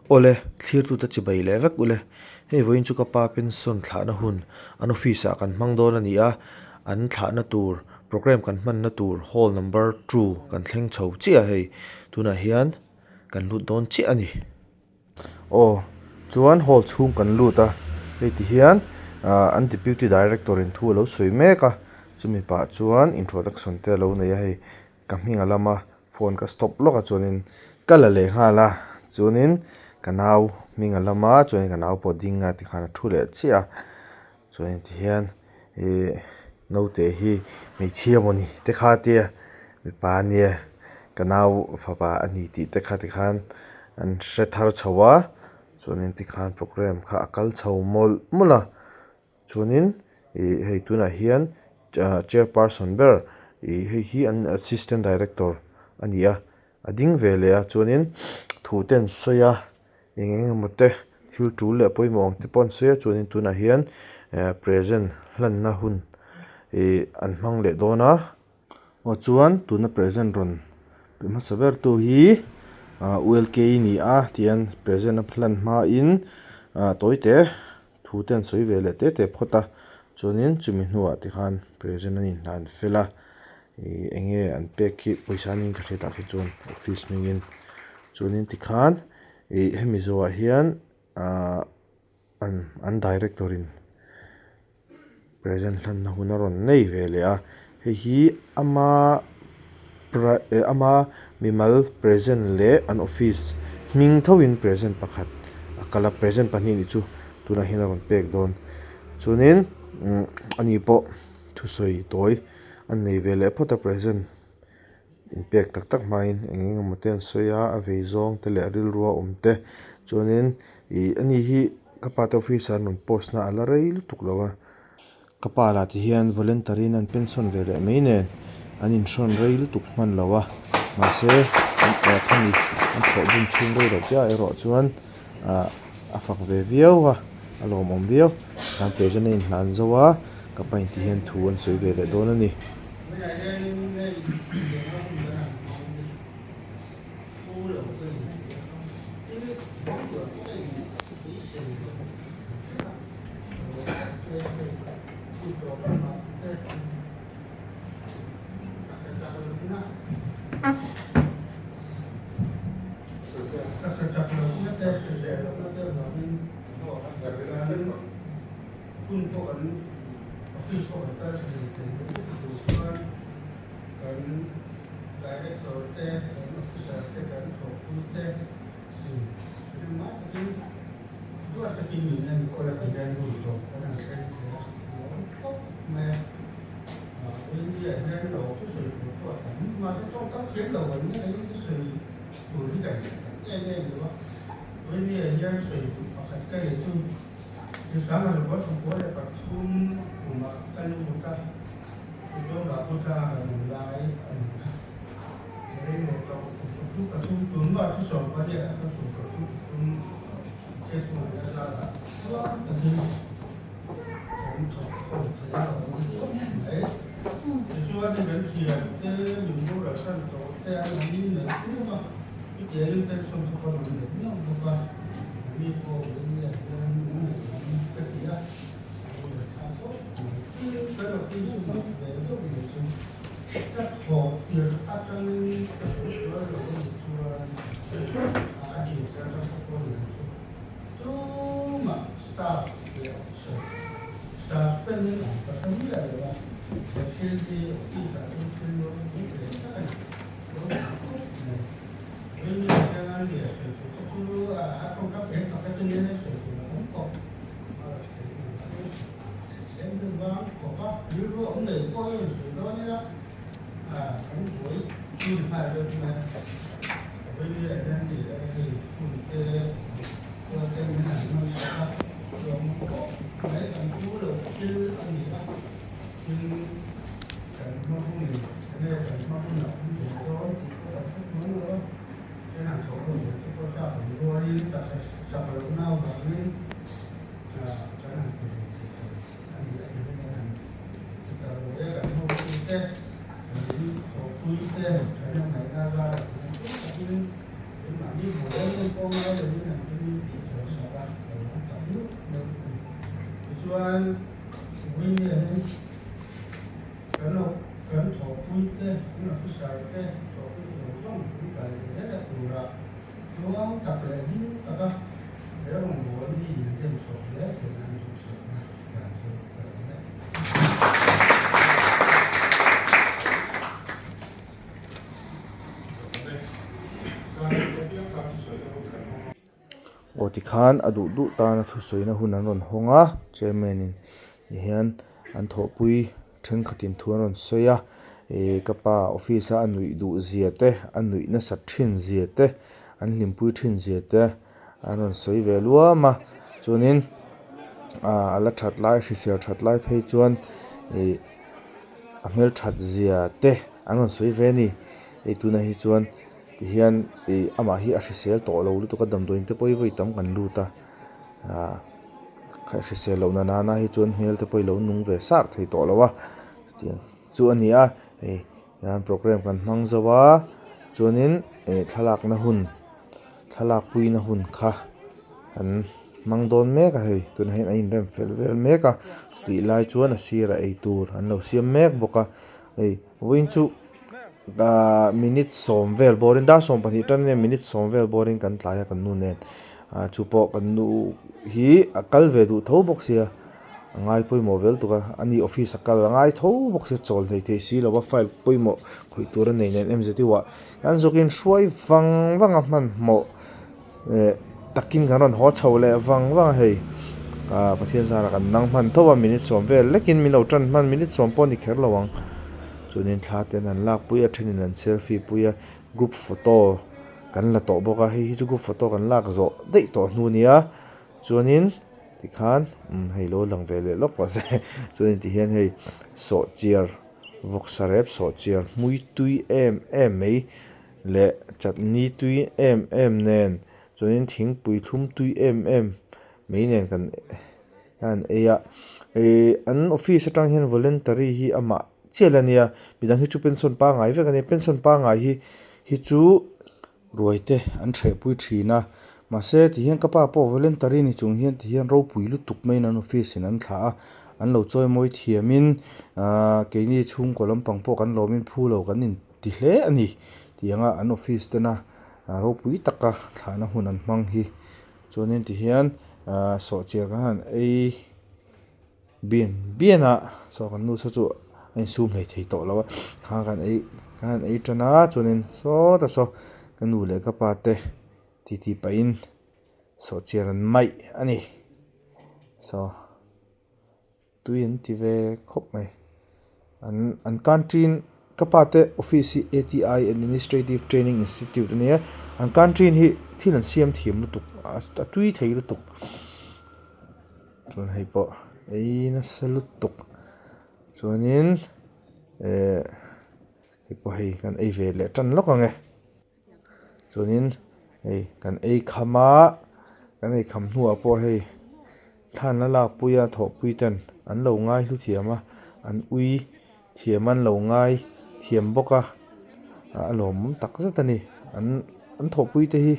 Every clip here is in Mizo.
Awle, thlirtute chibai leh vek ule. Hei vawiin chu ka pa pension thlahna hun an office ah kan hmang dawn a ni a, an thlahna tur programme kan hmanna tur hall number two kan thleng chho chiah a hei tunah hian kan lut dawn chiah a ni. Aw chuan hall chhung kan lut a, hei ti hian ah an deputy director in thu a lo sawi mek a, chumi pah chuan introduction te a lo nei a hei. Ka hming a lam a, phone ka stop lawk a chuanin ka la leh nghal a, chuanin ka nau hming a lam a chuanin ka nau pawh a ding a tikhan a thu leh chiah a, chuanin tihian ihh naute hi hmeichhia mawni te kha tia mipa ania ka nau fapa a ni tih te kha tikhan an hre thar chho a, chuanin tikhan programme kha a kal chho mawlh mawlh a. Chuanin ih hei tunah hian ah chairperson ber ih hei hi an assistant director a ni a a ding ve leh a chuanin thu te an sawi a eng eng emaw te thil tul leh pawimawh ang te pawh an sawi a chuanin tunah hian eh present hlanna hun ih an hmang leh dawn a. Aw chuan tuna present rawn pe hmasa ber tu hi ah U_L_K a ni a tihian present a hlan hmain ah tawi te thu te an sawi ve leh te te phawt a chuanin chumi hnuah tikhan present an inhlan fel a ih eng nge an pek khi pawisa niin ka hriat ah khi chuan office hmingin chuanin tikhan ih hemi zawhah hian ah. An an director in present hlanna hun a rawn nei ve leh a hei hi ama ama mimal present leh an office hming tho in present pakhat a kal a present pahnih nih chu tunah hian a rawn pek dawn chuanin umm ani pawh thusawi tawi a nei ve leh phawt a present. Inpek tak tak hmain eng eng emaw te an sawi a a vei zawng te leh a rilru a awm te chuanin ih ani hi ka pa te office ah an rawn post na a la rei lutuk lo a ka pa lah ti hian voluntary in an pension ve leh mai nen an inhrawn rei lutuk hman lo a mahse khami an thawh bun chhung rei loh chiah erawh chuan ah a fak ve viau a a lawmawm viau tan present a inhlan zo a ka pa in ti hian thu an sawi ve leh dawn a ni. deuhin an tumin tih chhuah sak a, a lo awm tak lup lup a ni. Tichuan, Vawinia hian kan lo kan thawhpuite, kan officer te, thawhpuite zawng zawng kan kal leh zel tura tluang tak leh hlim taka he rawngbâwl hi inzem chhuah zel theih nan duhsakna dan chu ka lo nei. Aw tikhan a duh duh tana thusawina hun an rawn hawng a chairman in ti hian an thawhpui thenkhatin thu an rawn sawi a ih ka pa office a a nuih duh zia te a nuih nasat thin zia te an hlimpui thin zia te an rawn sawi ve luam a chuanin ah a la that lai hrisel that lai phei chuan ih a hmelthat zia te an rawn sawi ve a ni hei tunah hi chuan tihian ih amah hi a hrisel tawh lo lutuk a damdawiin te pawh hi vawi tam kan lut a ah hrisel loh na nana hi chuan hmel te pawh hi lo nung ve sar thei tawh lo a chutiang chu a ni a hei tihian programme kan hmang zo a chuanin ih thlalakna hun thlalak puina hun kha an hmang dawn mek a hei tunah hian an inrem fel vel mek a chutih lai chuan a sirah eitur an lo siam mek bawk a hei vawiin chu ahh minute sawm vel bawrin dar 12 tan ania minute sawm vel bawrin kan tlai a kan nu nen ah chu pawh kan nu hi a kal ve duh tho bawk sia a ngai pawimawh vel tuk a ani office a kal a ngai tho bawk sia chawl hlei thei si lo a file pawimawh khawih tur a nei nen em zet iuah kan zawkin hruai vang vang a hmanhmawh eh takin kan rawn haw chho leh vang vang a hei ah Pathian zara kan nang hman tho a minute sawm vel lekin min lo tan hman minute sawm pawh a ni kher lo ang chuanin thla te an han lak pui a thenin an selfie pui a group photo kan la tawh bawk a hei hi chu group photo kan lak zawh daih tawh hnu a nia chuanin tikhan umm hei lo lang ve leh lawk pawh se chuanin tihian hei sawhchiar vawksa rep sawhchiar hmui tui em em mai leh chutney tui em em nen chuanin thingpui thlum tui em em mai nen kan an ei a ihh an office atang hian voluntary hi amah chiah la nia midang hi chu pension pangai vek ania pension pangai hi hi chu ruai te an hrehpui thin a mahse tihian ka pa pawh voluntary ni chung hian tihian ropui lutuk maiin an office in an thlah a an lo chawimawi thiamin ahh keini chhungkaw lampang pawh kan lawmin phu lo kan in ti hle a ni tih anga an office tena ropui taka thlahna hun an hmang hi chuanin tihian ahh sawhchiar kan han ei bian bian a saw kan nu saw chu a insum hlei thei tawh lo a kha kan ei kan han ei tan a chuanin sawta saw ka nu leh ka pa te titi pahin sawhchiar an maih a ni saw. Tui an ti ve khawp mai. An an canteen ka pa te office hi ATI Administrative Training Institute a nia. An canteen hi thil an siam thiam lutuk a tui thei lutuk. Chuan hei pawh ei nasa lutuk. Chuanin eh hei pawh hei kan ei ve leh tan lawk ang e. Chuanin hei kan ei kham a kan ei kham hnuah pawh hei thlanna lakpui a thawhpui ten an lo ngai hlu thiam a an ui thiam an lo ngai thiam bawk a a lawmawm tak zet a ni an an thawhpui te hi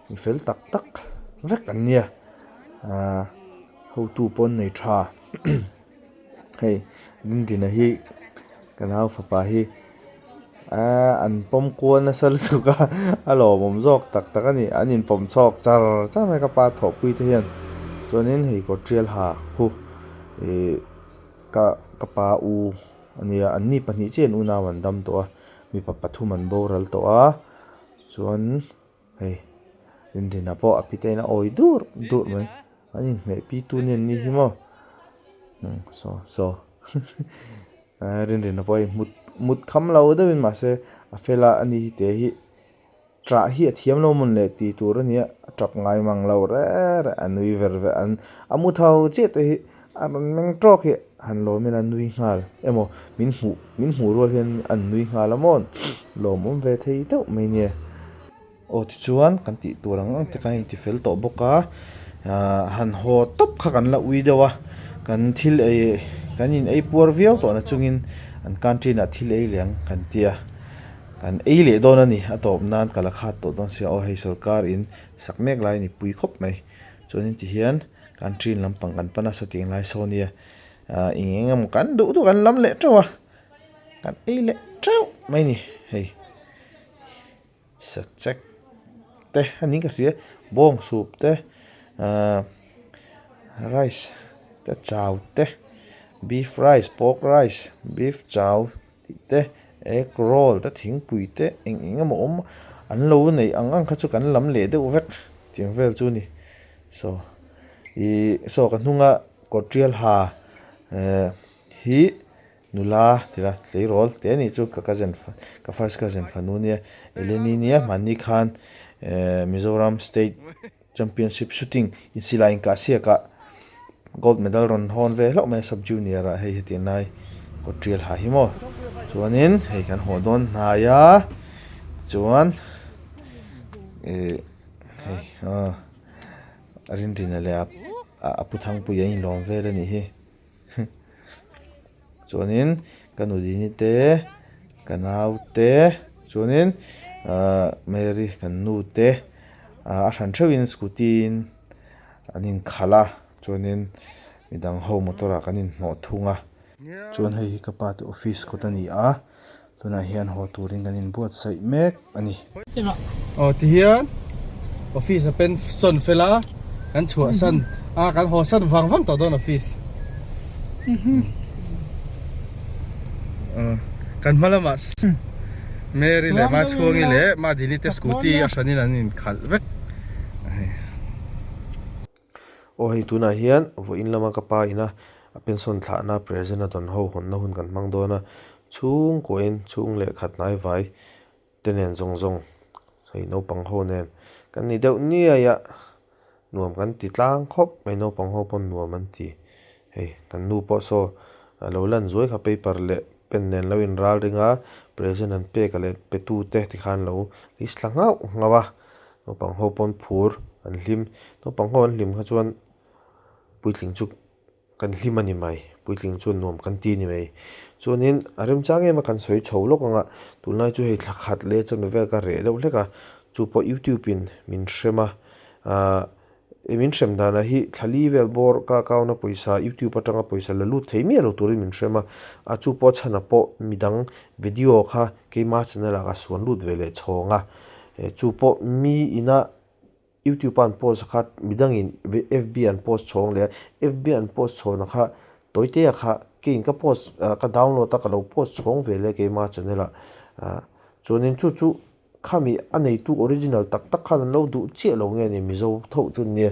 mi fel tak tak vek an nia ahh hotu pawh an nei tha hei Dindina hi ka nau fapa hi. Ahh an pawm kual nasa lutuk a a lawmawm zawk tak tak a ni an inpawm chhawk char char mai ka pa thawhpui te hian chuanin hei kawr tial ha khu ihh ka ka pa u a nia an ni pahnih chiah in unau an dam tawh a mipa pathum an boral tawh a chuan hei Rinrina pawh a pite in a awi dur dur mai an inhmeh pi tu nen ni hi maw saw saw. Rinrina pawh hei mut mut kham lo deuhin mahse a fel a ani hi te hi ṭah hi a thiam lo mawn le tih tur a nia a ṭap ngai mang lo reng reng a nui ver ver an a mu tho chiah te hi a rawn meng ṭawk hi han lawm ila nui nghal emaw min hmuh min hmuh rual hian an nui nghal a maw lawmawm ve thei deuh mai nia. Aw tichuan kan tih tur ang ang te khan inti fel tawh bawk a ah han haw tawp kha kan la ui deuh a kan thil ei kan in ei puar viau tawh na chungin an canteen ah thil ei leh ang kan ti a Kan ei leh dawn a ni, a tawp nan ka la khat tawh dawn sia aw hei sorkar in sak mek lai a ni pui khawp mai. Chuanin tihian kan train lampang kan pan a sawtiang lai sawn nia ah eng eng emaw kan duh duh kan lam leh teuh a, kan ei leh teuh mai a ni hei. Sachek te a niin ka hria bawng sup te ahh rice te chau te beef rice pork rice beef chau tih te egg roll te thingpui te eng eng emaw awm an lo neih ang ang kha chu kan lam leh deuh vek tiang vel chu a ni saw ihh saw ka hnunga kawr tial ha ehh hi. Nula tira tleirawl te anih chu ka cousin ka first cousin fanu ania Eleni nia hmanni khan eh Mizoram state championship shooting insilai inkah siakah gold medal rawn hawn ve hlauh mai a sub junior ah hei hetiang lai kawt tial ha hi maw chuanin hei kan haw dawn hnai a chuan eh hei aw a rinrina leh a pu thangpui a inlawm vel anih hi. Chuanin ka nudini te ka nau te chuanin ahh Mary kan nu te ah a hran theuhin scooty in an inkhalh a chuanin midang ho motor ah kan inhnawh thung a. Chuan hei hi ka pa te office kawt a ni a tunah hian haw turin kan inbuatsaih mek a ni. Aw tihian office a pen sawn fel a kan chhuah san a kan haw san vang vang tawh dawn office kan hma lamah Mary leh Machhuangi leh Madini te scooty a hranin an inkhalh vek. Aw hei tunah hian vawiin lama ka pa ina a pension thlahna present a dawn ho hawnna hun kan hmang dawn a chhungkuahin chhung leh khat hnai vai te nen zawng zawng hei naupang ho nen kan ni deuh niai a nuam kan ti tlang khawp mai naupang ho pawn nuam an ti hei kan nu pawh saw a lo lan zuai kha paper leh pen nen lo in ral ring a present an pek a leh pe tu te tikhan lo list thla nghauh nghauh a. Naupang ho pawn phur an hlim naupang ho an hlim kha chuan puitling chu kan hlim a ni mai puitling chuan nuam kan ti a ni mai chuanin a remchang em a kan sawi chho lawk ang a tunlai chu hei thla khat leh chawhnu vel ka reh deuh hlek a chu pawh youtube in min hrem a ahh min hrem danah hi thla li vel bawr ka account a pawisa youtube atanga pawisa la lut thei miah lo turin min hrem a a chu pawh chhan ah pawh midang video kha keima channel ah ka suan lut ve leh chhawng a. Chu pawh mi ina youtube a an post kha midangin fb an post chhawng leh a fb an post chhawn kha tawite kha keiin ka post ah ka download a ka lo post chhawng ve leh keima channel ah ah chuanin chu chu khami a neitu original tak tak khan an lo duh chiah lo nge ni mizo tho chu nia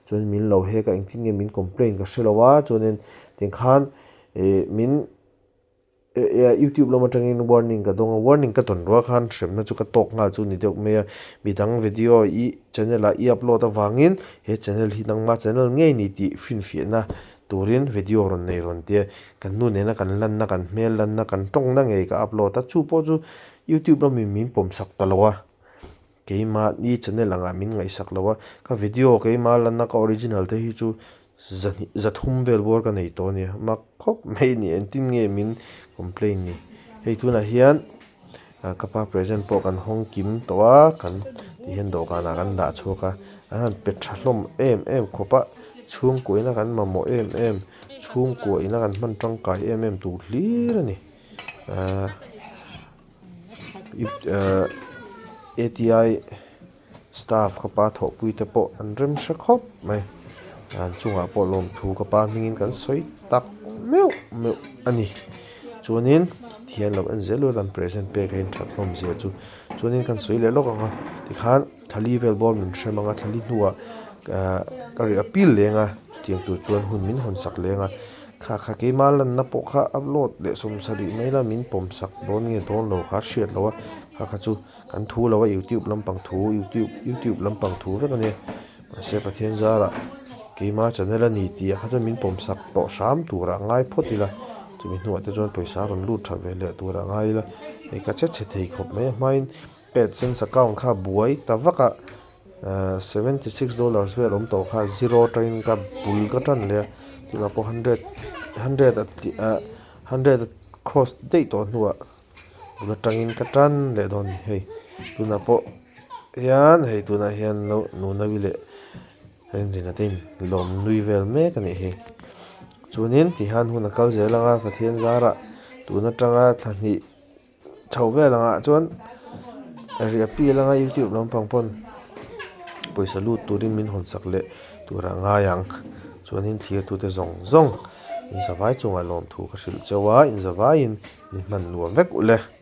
chuan min lo hek a engtin nge min complaint ka hrelo a chuanin tikhan ih min. Youtube lam atangin warning ka dawng a warning ka dawn rual khan hremna chu ka tawk nghal chu ni deuh mai a midang video i channel ah i upload avangin he channel hi nangma channel ngei ni tih finfiahna turin video rawn nei rawn tia kan nu nena kan lanna kan hmel lanna kan tawngna ngei ka upload a chu pawh chu youtube lamin min pawm sak ta lo a keimahni channel angah min ngaihsak lo a ka video keima lanna ka original te hi chu. Zahnih zathum vel bawr ka nei tawh a nia mak khawp mai a ni engtin nge min complain ni hei tunah hian ah ka pa present pawh kan hawng kim tawh a kan ti hian dawhkanah kan dah chhuak a an han pe tha hlawm em em khawp a chhungkua ina kan mamawh em em chhungkua ina kan hman tangkai em em tur hlir a ni ah A_T_I. Staff ka pa thawhpui te pawh an rem hre khawp mai an chungah pawh lawmthu ka pa hmingin kan sawi tak meuh meuh a ni chuanin thian lo en zel ula an present pek a inthat hlawm zia chu chuanin kan sawi leh lawk ang a tikhan thali vel bawr min hrem ang a thali hnuah ahh ka ri appeal leng a chutiang tur chuan hun min hawn sak leng a kha kha keima lanna pawh kha upload leh sawmsarih mai la min pawm sak dawn nge dawn lo kha hriat loh a kha kha chu. Kan thu lo a youtube lampang thu youtube youtube lampang thu vek a nia mahse Pathian zarah keima channel a ni tih ah kha chuan min pawm sak tawh hram turah a ngai phawt ila chumi hnuah te chuan pawisa a rawn lut tha ve leh turah a ngai ila hei ka che chhe thei khawp mai a hmain adsense account kha buai ta vak a ahh 76 dollars vel awm tawh kha zero atangin ka bul ka tan leh a tunah pawh hundred hundred a tih ah hundred a cross daih tawh hnuah. Bul atangin ka tan leh dawn a ni hei tunah pawh hian hei tunah hian nunau-i leh Rinrina te in lawm nui vel mek a nih hi chuanin tihian hun a kal zel ang a Pathian zarah tun atanga thla hnih chho vel angah chuan riah pial anga youtube lampang pawn pawisa lut turin min hawn sak leh tur a ngai ang chuanin thlir tute zawng zawng in zavai chungah lawmthu ka hrilh cheu a in zavaiin min hman nuam vek u le.